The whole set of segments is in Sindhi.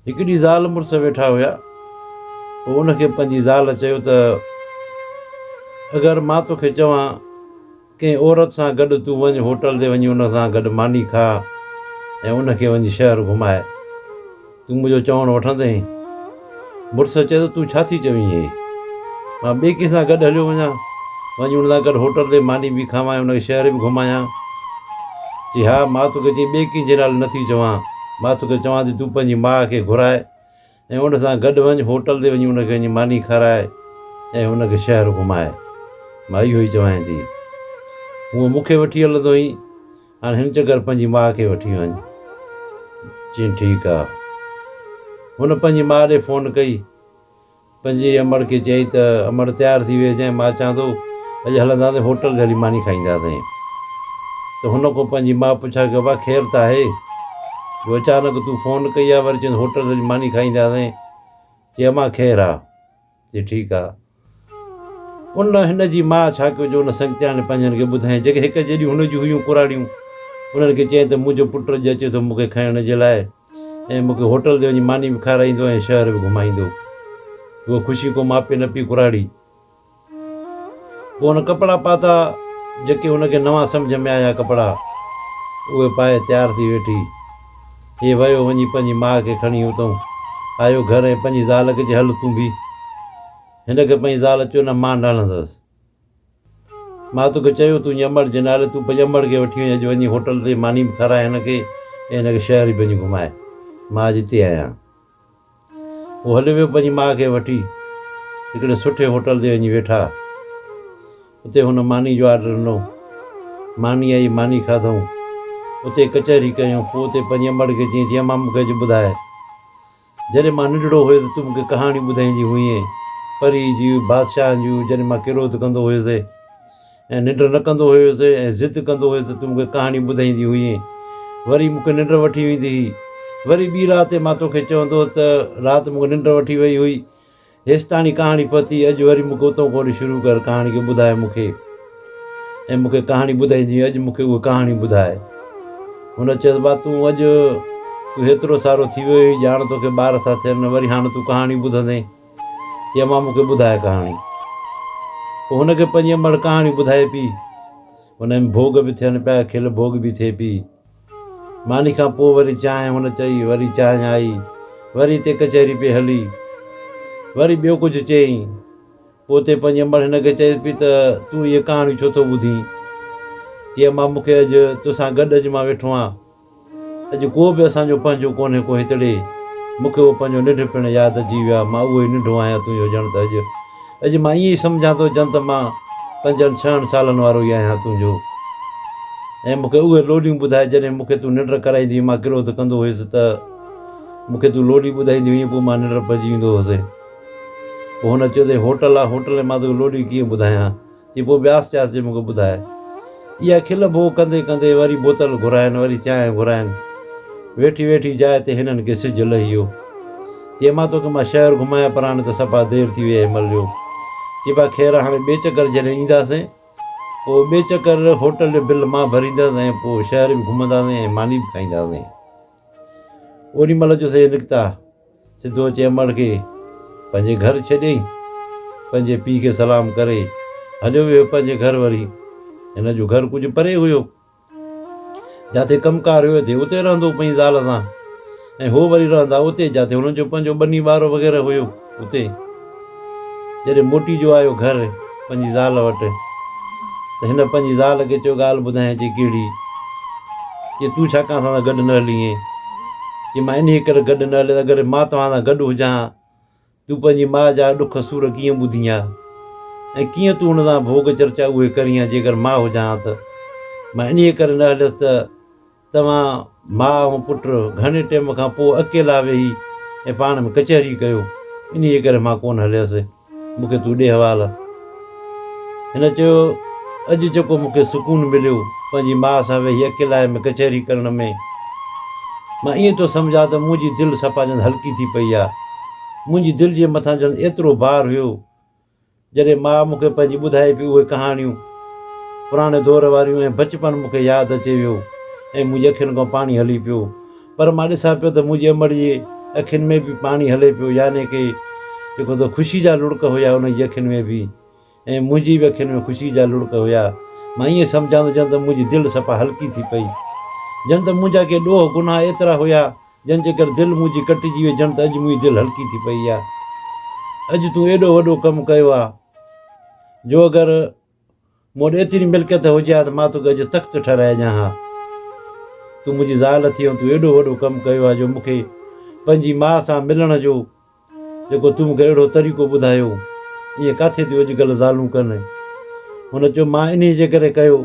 هڪ ڏينهن زال مڙس ويٺا هيا، پوء ان کي پنهنجي زال چيو ته اگر مان توکي چوان ڪنهن عورت سان گڏ تون وڃ هوٽل تي وڃي ان سان گڏ ماني کاء ۽ ان کي وڃي شهر گهماء، تون منهنجو چوڻ وٺندين؟ مڙس چيو ته تون ڇا ٿي چوين هي؟ مان ٻئي ڪنهن سان گڏ هليو وڃان، وڃي ان سان گڏ هوٽل تي ماني به کاوان ۽ ان کي شهر به گهمايان؟ چي ها، مان توکي چئين ٻئي ڪنهن جي نالي نٿي چوان، مان توکي چوان ٿي تون پنهنجي ماء کي گهراء ۽ ان سان گڏ وڃ هوٽل تي وڃي ان کي وڃي ماني کاراء ۽ ان کي شهر گهماء. مان اهو ئي چوانء ٿي. هونء مون کي وٺي هلندو هئين، هاڻ هن چڪر پنهنجي ماء کي وٺي وڃ. چيائين ٺيڪ آ. هن پنهنجي ماء ڏي فون ڪئي. پنهنجي امڙ کي چيائين ته امڙ تيار ٿي ويهجانء مان اچان ٿو، اڄ هلنداسين هوٽل تي هلي ماني کائينداسين. ته هن کان پنهنجي ماء پڇا ڪيو ابا خير ته آهي جو اچانڪ تون فون ڪئي آ وري چئين هوٽل تي هلي ماني کائينداسين. چي امان خير آ. چي ٺيڪ آ. ان هن جي ماء ڇا ڪيو جو ان سنگتياڻين پنهنجن کي ٻڌايائين جيڪي هڪ جيڏيون هن جون هيون ڪراڙيون. انهن کي چيائين ته منهنجو پٽ اڄ اچي ٿو مون کي کڻڻ جي لاء. ۽ مون کي هوٽل تي وڃي ماني به کارائيندو ۽ شهر به گهمائيندو. هوء خوشي کان ماپي نه پئي ڪراڙي. پوء هن ڪپڙا پاتا، جيڪي هن کي نوان سمجهه ۾ آيا ڪپڙا، اهي پائي تيار ٿي ويٺي. هي ويو وڃي پنهنجي ماء کي کڻي اتئون آيو گهر ۽ پنهنجي زال کي چيائين هل تون به. هن کي پنهنجي زال چيو نه مان نه هلندس. مان توکي چيو تون امڙ جي نالي تون پنهنجي امڙ کي وٺي وڃ اڄ وڃي هوٽل تي ماني به کارائي هن کي ۽ هن کي شهر به وڃي گهمائي مان اڄ هتي آهيان. هو هليو ويو پنهنجي ماء کي وٺي هڪڙي سٺي هوٽل تي وڃي ويٺا. اتي هن ماني جو آرڊر ڏنو. ماني آئي ماني کاڌئون. اتي ڪچهري ڪيائون پوء اتي پنهنجي امڙ کي چيائين چي امان مون کي اڄ ٻڌاء. جڏهن مان ننڍڙو هيس ته تون مون کي ڪهاڻيون ٻڌائيندي هئين، پري جون، بادشاهن جون، جڏهن مان ڪروڌ ڪندو هيس ۽ ننڊ نه ڪندو هيس ۽ ضد ڪندو هيس ته تون مون کي ڪهاڻيون ٻڌائيندي هئين. وري مون کي ننڊ وٺي ويندي هئي. وري ٻي رات تي مان توکي چوندو هوس ته رات مون کي ننڊ وٺي وئي هئي. هيستاڻي ڪهاڻي پهتي، اڄ وري مون کي اتان کان وٺي شروع ڪر ڪهاڻي کي ٻڌاء مون کي. ۽ مون کي ڪهاڻي ٻڌائيندي هئي، اڄ مون کي اهي ڪهاڻيون ٻڌاء. هن چيس، با تون اڄ تون هيترو سارو ٿي ويو آهين، ڄاڻ توکي ٻار ٿا ٿين، وري هاڻ تون ڪهاڻيون ٻڌندين؟ چي امان مون کي ٻڌاء ڪهاڻي. پوء هن کي پنهنجي امڙ ڪهاڻي ٻڌائي پئي. ان ۾ ڀوڳ به ٿين پيا، کل ڀوڳ به ٿئي پئي. ماني کان پوء وري چانهه هن چئي، وري چانهه آئي، وري اتي ڪچهري پئي هلي. وري ٻيو ڪجهه چيائين. پوء اتي پنهنجي امڙ هن کي چئي پئي ته تون اهي ڪهاڻيون ڇو ٿو ٻڌين؟ چي امان مون کي اڄ توسان گڏ اڄ مان ويٺو آهيان. اڄ ڪو به اسان جو پنهنجو ڪونهي ڪو هتڙي. مون کي اهو پنهنجو ننڍپڻ ياد اچي ويو آهي. مان اهو ئي ننڍو آهيان تنهنجو ڄڻ ته اڄ. اڄ مان ائين ئي سمجهان ٿو ڄڻ ته مان پنجن ڇهن سالن وارو ئي آهيان تنهنجو. ۽ مون کي اهي لوڏيون ٻڌاء جڏهن مون کي تون ننڊ ڪرائيندي هئين مان ڪروڌ ڪندو هيس ته مون کي تون لوڏي ٻڌائيندي هئين پوء مان ننڊ پئجي ويندو هوس. پوء هن چيو ته هي هوٽل آ، هوٽل ۾ مان توکي لوڏي ڪيئن ٻڌايان؟ چي پوء به آهستي آهستي مون کي ٻڌاء. اها کل ڀوڳ ڪندي ڪندي وري بوتل گهرائين، وري چانهه گهرائين. ويٺي ويٺي جاء تي هنن کي سج لهي ويو. چي مان توکي مان شهر گهمايان پر هاڻي ته صفا دير ٿي وئي آهي مل جو. چي با خير آ هاڻي ٻئي چڪر جڏهن اينداسين پوء ٻئي چڪر هوٽل جو بل مان ڀريندس ۽ پوء شهر به گهمنداسين ۽ ماني به کائينداسين. اوڏي مهل جو سي نڪتا. سڌو اچي امڙ کي پنهنجي گهر ڇڏيائين. پنهنجي پيء کي سلام ڪري هليو ويو پنهنجي گهر وري. هن جو گهر ڪجهه پري هيو. جاٿي ڪم ڪار هيو اتي اتي رهندو هو پنهنجي زال سان ۽ هو وري رهندا اتي جاٿي هنن جو پنهنجو ٻني ٻارو وغيره هيو اتي. جڏهن موٽي جو آيو گهر پنهنجي زال وٽ ته هن پنهنجي زال کي چيو ڳالهه ٻڌايان چي ڪهڙي؟ چي تون ڇا ڪان اسان سان گڏ نه هلينء؟ چي مان انهيء ڪري گڏ نه هليس اگر مان توهان سان گڏ هجان ها تون پنهنجي ماء جا ڏک سور ڪيئن ٻڌين ها ۽ ڪيئن تون هن سان ڀوڳ چرچا اهي ڪرين ها جيڪر مان هجان ها ته مان انهيء ڪري نه هليس ته توهان ماء ۽ پٽ گهڻي ٽيم کان پوء اڪيلا ويهي ۽ پاڻ ۾ ڪچهري ڪيو، انهيء ڪري مان ڪونه هليس. مون کي تون ڏي حوال. هن چيو، اڄ جيڪو مون کي سڪون مليو، پنهنجي ماء سان ويهي اڪيلائي ۾ ڪچهري ڪرڻ ۾، مان ائين ٿو سمجهان ته منهنجي دل صفا ڄڻ هلڪي ٿي پئي آ. منهنجي دل جي مٿان ڄڻ ايترو بار هيو، جڏهن ماء مون کي پنهنجي ٻڌائي پئي اهي ڪهاڻيون، پراڻي دور واريون ۽ بچپن مون کي ياد اچي ويو ۽ منهنجي اکين کان پاڻي هلي پيو. پر مان ڏسان پيو ته منهنجي امڙ جي اکين ۾ به پاڻي هلي پيو يعني ڪي جيڪو ته خوشي جا لڙڪ هيا ان جي اکين ۾ به ۽ منهنجي به اکين ۾ خوشي جا لڙڪ هيا. مان ائين سمجهان ٿو ڄڻ ته منهنجي دل صفا هلڪي ٿي پئي. ڄڻ ته منهنجا ڪي ڏوهه گناهه ايترا هيا جن جي ڪري دل منهنجي ڪٽجي وئي ڄڻ ته اڄ منهنجي دل هلڪي ٿي پئي آ. اڄ تون ايڏو وڏو ڪم ڪيو آ جو اگر مون وٽ ايتري ملڪيت هجي ها ته مان توکي اڄ تخت ٺهرائي ڏيان ها. تون منهنجي زال ٿي ۽ تون ايڏو وڏو ڪم ڪيو آ جو مون کي پنهنجي ماء سان ملڻ جو جيڪو تون مون کي اهڙو طريقو ٻڌايو، ائين ڪاٿي ٿيون اڄڪلهه زالون ڪن؟ هن چيو، مان انهيء جي ڪري ڪيو.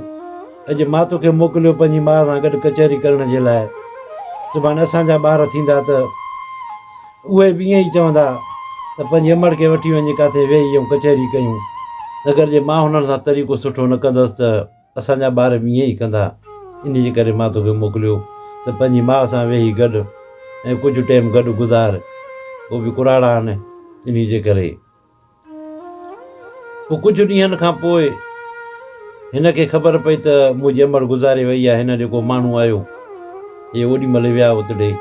اڄ مان توکي موڪليو پنهنجي ماء سان گڏ ڪچهري ڪرڻ جي لاء. سڀاڻي اسان جا ٻار ٿيندا ته اهي به ائين ئي چوندا ته پنهنجي امڙ کي وٺي وڃي ڪاٿي ويهي ۽ ڪچهري ڪيون. اگر جي مان هنن سان طريقو سٺو نه ڪندس ته اسان جا ٻار به ائين ئي ڪندا، انهيء جي ڪري مان توکي موڪليو ته پنهنجي ماء سان ويهي گڏ ۽ ڪجهه ٽيم گڏ گذار. هو به ڪراڙا آهن، انهيء جي ڪري. پوء ڪجهه ڏينهن کان پوء هن کي خبر پئي ته منهنجي امڙ گذاري وئي آهي. هن ڏي ڪو ماڻهو آيو. اهي اوڏي مهل ويا اتڙي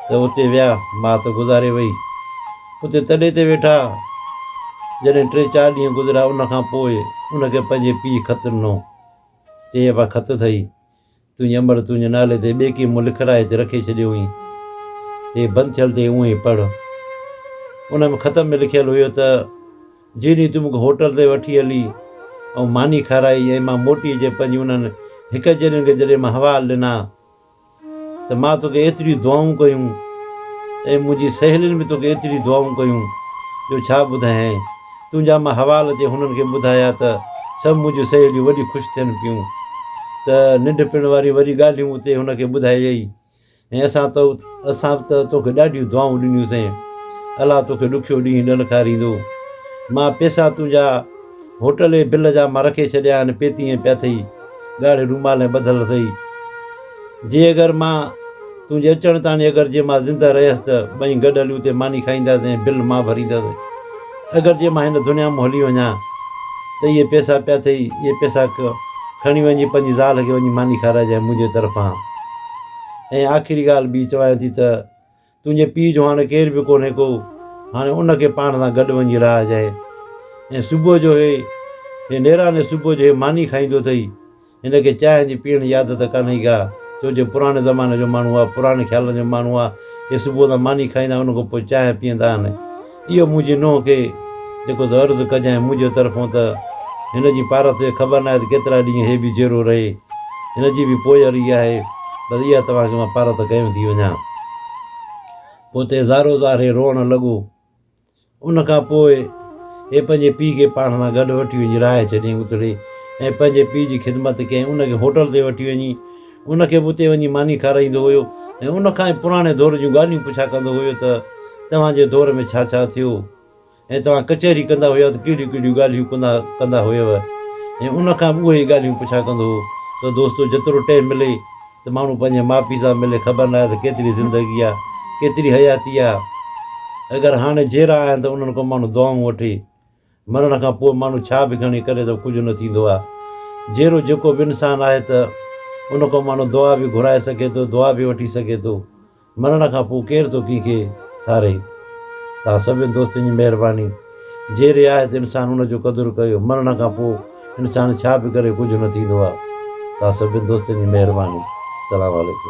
ته اتي ويا، ماء ته گذاري وئي. اتي تڏي تي ويٺا. جڏهن ٽي چار ڏينهن گذريا ان کان پوء ان کي پنهنجي پيء خط ڏنو. چيائين ابا خط اٿئي، تنهنجي امڙ تنهنجي نالي تي ٻئي ڪنهن مون لکرائي هتي رکي ڇڏيو هئين. هي بند ٿيل اٿئي اونهين ئي پڙهه. ان ۾ خط ۾ لکيل هيو ته جنهن ڏينهن تون مون کي هوٽل تي وٺي هلي ۽ ماني کارائي ۽ مان موٽي اچي پنهنجي انهن هڪ جيڏن کي جڏهن مان حوال ڏنا ته مان توکي ايتريون دعائون ڪيون ۽ منهنجي سهيلين به توکي ايتريون دعائون ڪيون جو ڇا ٻڌايانء. تنهنجا مان حوال اچي هنن کي ٻڌايا ته سڀ منهنجون سهيليون وڏي خوش ٿين پيون ته ننڍپڻ واريون وري ڳالهيون اتي هن کي ٻڌايئي ۽ اسان ته اسان به ته توکي ڏاڍيون دعائون ڏنيون سين. الله توکي ڏکيو ڏينهن نه ڏکاريندو. مان پئسا تنهنجا هوٽل جي بل جا مان رکي ڇڏيا آهن، پيتي ۽ پيا اٿئي، ڳاڙهي رومال ۾ ٻڌل اٿئي. جي اگر مان تنهنجي اچڻ تاڻي اگر جي مان زنده رهيس ته ٻئي گڏ هلي اتي ماني کائينداسين ۽ بل مان ڀريندس. اگر جي مان هن دنيا مان هلي وڃان ته اهي پئسا پيا اٿئي، اهي پئسا کڻي وڃي پنهنجي زال کي وڃي ماني کارائجانء منهنجي طرفان. ۽ آخري ڳالهه ٻي چوانء ٿي ته تنهنجي پيء جو هاڻي ڪير به ڪونهي ڪو، هاڻي ان کي پاڻ سان گڏ وڃي رهائجانء. ۽ صبح جو هي، هي نيراني صبح جو هي ماني کائيندو اٿئي، هن کي چانهه جي پيئڻ جي عادت ڪانهي ڪا، ڇو جو پراڻي زماني جو ماڻهو آ، پراڻي خيالن جو ماڻهو آ، هي صبح سان ماني کائيندا ان کان پوء چانهه پيئندا آهن. اهو منهنجي نونهن کي جيڪو ته عرض ڪجانء منهنجي طرفون ته هن جي پارت کي خبر ناهي ته ڪيترا ڏينهن هي به جيئرو رهي. هن جي به پوئري آهي. بس اها توهان کي مان پارت ڪيون ٿي وڃان. پوء اتي زارو زار هي روئڻ لڳو. ان کان پوء هي پنهنجي پيء کي پاڻ سان گڏ وٺي وڃي رهائي ڇڏيائين اتڙي ۽ پنهنجي پيء جي خدمت ڪيائين. ان کي هوٽل تي وٺي وڃي ان کي به اتي وڃي ماني کارائيندو هيو ۽ ان کان ئي پراڻي دور جون ڳالهيون پڇا ڪندو هيو ته توهان جي دور ۾ ڇا ڇا ٿيو ۽ توهان ڪچهري ڪندا هيا ته ڪهڙيون ڪهڙيون ڳالهيون ڪندا ڪندا هيؤ ۽ ان کان به اهي ئي ڳالهيون پڇا ڪندو هو ته دوستو جيترو ٽيم ملي ته ماڻهو پنهنجي ماء پيء سان ملي خبر ناهي ته ڪيتري زندگي آ ڪيتري حياتي آ اگر هاڻي جيئرا آهن ته انهن کان ماڻهو دعائون وٺي مرڻ کان پوء ماڻهو ڇا به کڻي ڪري ته ڪجهه نه ٿيندو آهي. جيئرو جيڪو به انسان آهي ته ان کان ماڻهو دعا به گهرائي سگهي ٿو، دعا به وٺي سگهي ٿو. مرڻ کان پوء ڪير ٿو ڪنهن کي ساري. توهان سڀني دوستن جي مهرباني. جيئري آهي ته انسان ان جو قدر ڪيو، مرڻ کان پوء انسان ڇا به ڪري ڪجهه نه ٿيندو آهي. توهان سڀني دوستن جي مهرباني. سلام عليڪم.